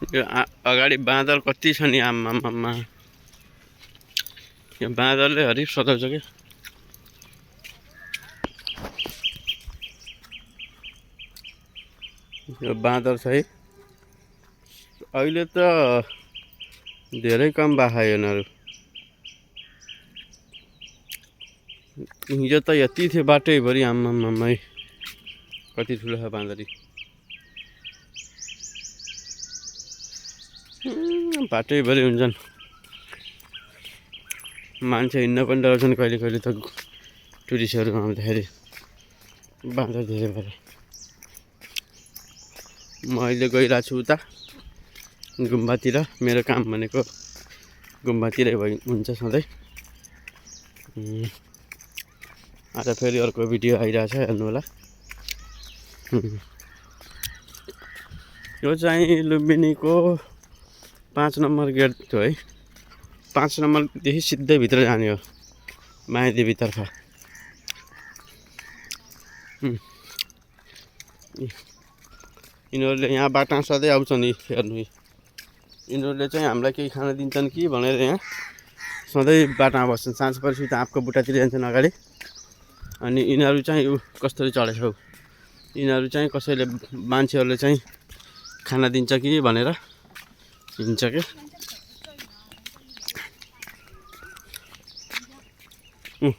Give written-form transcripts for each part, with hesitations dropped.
यो अगाडि बाँदर कति छ नि आम्मामा। यो बाँदरले हरिफ सताउँछ क्या। यो बाँदर छ है। अहिले त धेरै कम बाखा यिनीहरू। हिजो त यति थियो बाटैभरि आम्मामै। कति ठुलो छ बाँदरी। बाटैभरि हुन्छन्। मान्छे हिँड्न पनि डराउँछन् कहिले कहिले त टुरिस्टहरू आउँदाखेरि। बाँदर धेरै भएर म अहिले गइरहेको छु उता गुम्बातिर। मेरो काम भनेको गुम्बातिरै हुन्छ सधैँ। आज फेरि अर्को भिडियो आइरहेछ हेर्नु होला। यो चाहिँ लुम्बिनीको 5 नम्बर गेट थियो है। 5 नम्बरदेखि सिधै भित्र जाने हो मायादेवीतर्फ। यिनीहरूले यहाँ बाटोमा सधैँ आउँछन् हेर्नु। यिनीहरूले चाहिँ हामीलाई केही खान दिन्छन् कि भनेर यहाँ सधैँ बाटोमा बस्छन्। साँझ परेपछि त आँपको बुट्टातिर जान्छन् अगाडि। अनि यिनीहरू चाहिँ कस्तरी चढेछ हौ। यिनीहरू चाहिँ कसैले मान्छेहरूले चाहिँ खाना दिन्छ कि भनेर हिँड्छ क्या।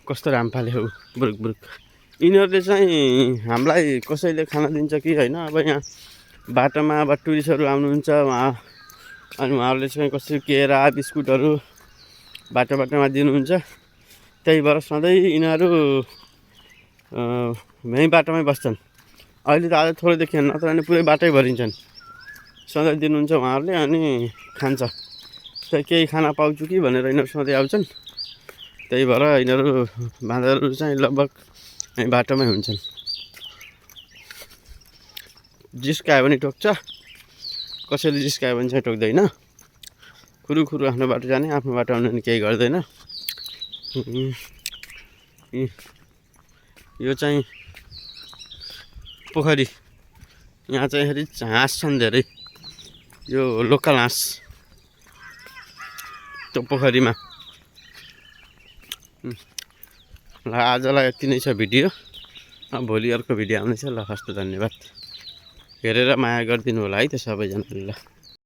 कस्तो राम फाले हौ बुरुक बुरुक। यिनीहरूले चाहिँ हामीलाई कसैले खाना दिन्छ कि होइन। अब यहाँ बाटोमा अब टुरिस्टहरू आउनुहुन्छ उहाँ, अनि उहाँहरूले चाहिँ कसरी केरा बिस्कुटहरू बाटोमा दिनुहुन्छ। त्यही भएर सधैँ यिनीहरू यहीँ बाटोमै बस्छन्। अहिले त आज थोरै देखिएन, नत्र भने पुरै बाटै भरिन्छन्। सधैँ दिनुहुन्छ उहाँहरूले अनि खान्छ। त्यही केही खाना पाउँछु कि भनेर यिनीहरू सधैँ आउँछन्। त्यही भएर यिनीहरू बाँदरहरू चाहिँ लगभग यहीँ बाटोमै हुन्छन्। जिस्कायो भने टोक्छ, कसैले जिस्कायो भने चाहिँ टोक्दैन। खुरुखुरु आफ्नो बाटो जाने, आफ्नो बाटो आउने नि केही गर्दैन। यो चाहिँ पोखरी। यहाँ चाहिँ फेरि हाँस छन् धेरै। यो लोकल हाँस त्यो पोखरीमा। ल आजलाई यति नै छ भिडियो। भोलि अर्को भिडियो आउनेछ। ल हस्त धन्यवाद। हेरेर माया गरिदिनु होला है त सबैजनाले। ल।